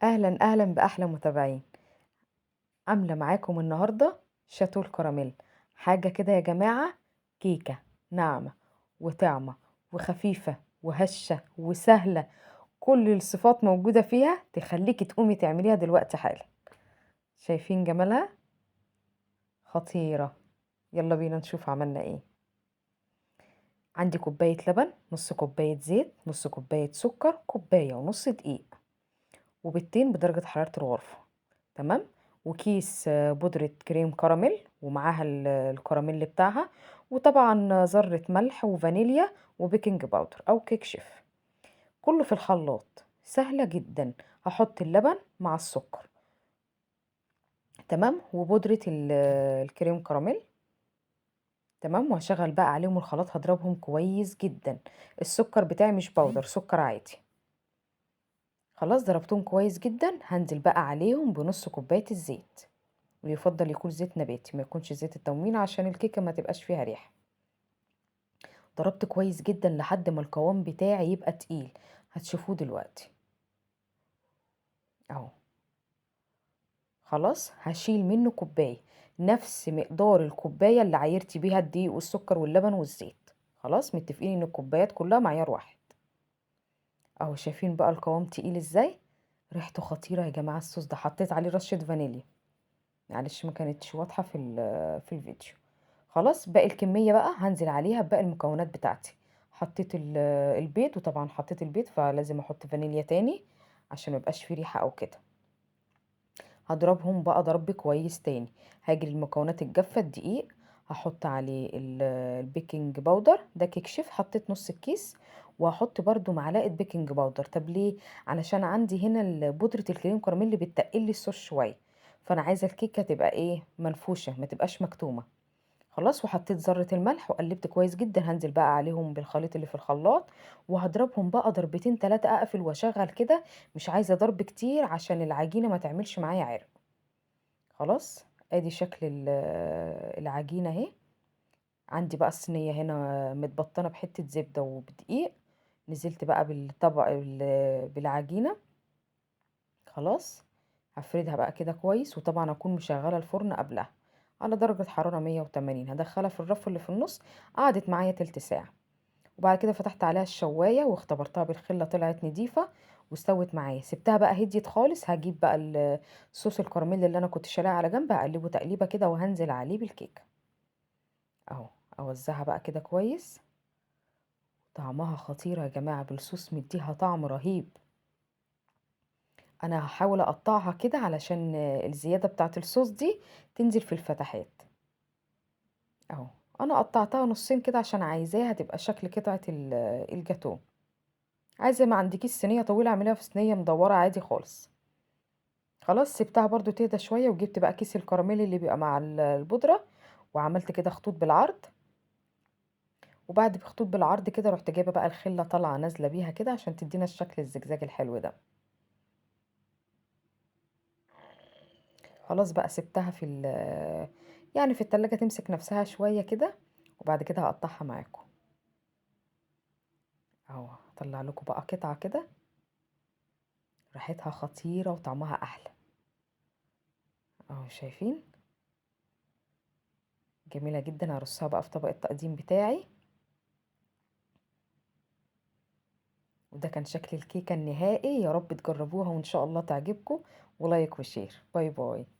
اهلا اهلا باحلى متابعين. عامله معاكم النهارده شاتو الكراميل، حاجة كده يا جماعة، كيكة ناعمة وطعمه وخفيفة وهشه وسهلة، كل الصفات موجودة فيها تخليكي تقومي تعمليها دلوقتي حالا. شايفين جمالها؟ خطيرة. يلا بينا نشوف عملنا ايه. عندي كوباية لبن، نص كوباية زيت، نص كوباية سكر، كوباية ونص دقيق، وبيضتين بدرجة حرارة الغرفة، تمام، وكيس بودرة كريم كراميل ومعاها الكراميل بتاعها، وطبعا ذرة ملح وفانيليا و baking powder او كيك شيف، كله في الخلاط. سهلة جدا. هحط اللبن مع السكر، تمام، وبودرة الكريم كراميل، تمام، وهشغل بقى عليهم الخلاط، هضربهم كويس جدا. السكر بتاعي مش powder، سكر عادي. خلاص ضربتهم كويس جدا. هنزل بقى عليهم بنص كوباية الزيت، ويفضل يكون زيت نباتي ما يكونش زيت التموين عشان الكيكة ما تبقاش فيها ريحة. ضربت كويس جدا لحد ما القوام بتاعي يبقى تقيل، هتشوفوه دلوقتي اهو. خلاص هشيل منه كوباية، نفس مقدار الكوباية اللي عايرتي بيها الدقيق والسكر واللبن والزيت. خلاص متفقين ان الكوبايات كلها معيار واحد اهو. شايفين بقى القوام تقيل ازاي؟ ريحته خطيرة يا جماعة. الصوص ده حطيت عليه رشة فانيليا، معلش ما كانتش واضحة في الفيديو. خلاص باقي الكمية بقى هنزل عليها بباقي المكونات بتاعتي. حطيت البيض، وطبعا حطيت البيض فلازم احط فانيليا تاني عشان ما يبقاش فيه ريحة او كده. هضربهم بقى ضرب كويس تاني. هاجي للمكونات الجافة، الدقيق هحط عليه ال baking powder، ده كيك شيف، حطيت نص الكيس، وهحط برده معلقة baking powder. طب ليه؟ علشان عندي هنا بودرة الكريم كراميل اللي بتقل لي الصوص شوية، فانا عايزة الكيكة تبقى ايه، منفوشة، ما تبقاش مكتومة. خلاص وحطيت ذرة الملح وقلبت كويس جدا. هنزل بقى عليهم بالخليط اللي في الخلاط وهضربهم بقى ضربتين تلاتة، اقفل واشغل كده، مش عايزة ضرب كتير عشان العجينة ما تعملش معايا عرق. خلاص ادي شكل العجينة اهي. عندي بقى الصينية هنا متبطنة بحتة زبدة وبدقيق، نزلت بقى بالطبق بالعجينة. خلاص هفردها بقى كده كويس، وطبعا اكون مشغلة الفرن قبلها على درجة حرارة 180. هدخلها في الرف اللي في النص، قعدت معايا تلت ساعة، وبعد كده فتحت عليها الشواية واختبرتها بالخلة، طلعت نضيفة واستوت معايا. سبتها بقى هديت خالص. هجيب بقى صوص الكراميل اللي انا كنت شايلاه على جنب، هقلبه تقليبة كده وهنزل عليه بالكيكة اهو. اوزعها بقى كده كويس. طعمها خطيرة يا جماعة، بالصوص مديها طعم رهيب. انا هحاول اقطعها كده علشان الزيادة بتاعت الصوص دي تنزل في الفتحات اهو. انا قطعتها نصين كده عشان عايزاها تبقى شكل قطعة الجاتو. عايزة ما عندكيش صينية طويلة اعمليها في صينية مدورة عادي خالص. خلاص سبتها برضو تهدى شوية، وجبت بقى كيس الكراميل اللي بيبقى مع البودرة، وعملت كده خطوط بالعرض، وبعد بخطوط بالعرض كده رحت جايبة بقى الخلة طالعة نازلة بيها كده عشان تدينا الشكل الزجزاج الحلو ده. خلاص بقى سبتها في التلاجة تمسك نفسها شوية كده، وبعد كده هقطعها معاكم اهو. هطلع لكم بقى قطعة كده ريحتها خطيرة وطعمها احلى اهو. شايفين؟ جميلة جدا. هرصها بقى في طبق التقديم بتاعي. وده كان شكل الكيكة النهائي. يا رب تجربوها وان شاء الله تعجبكم، و like و share. bye bye.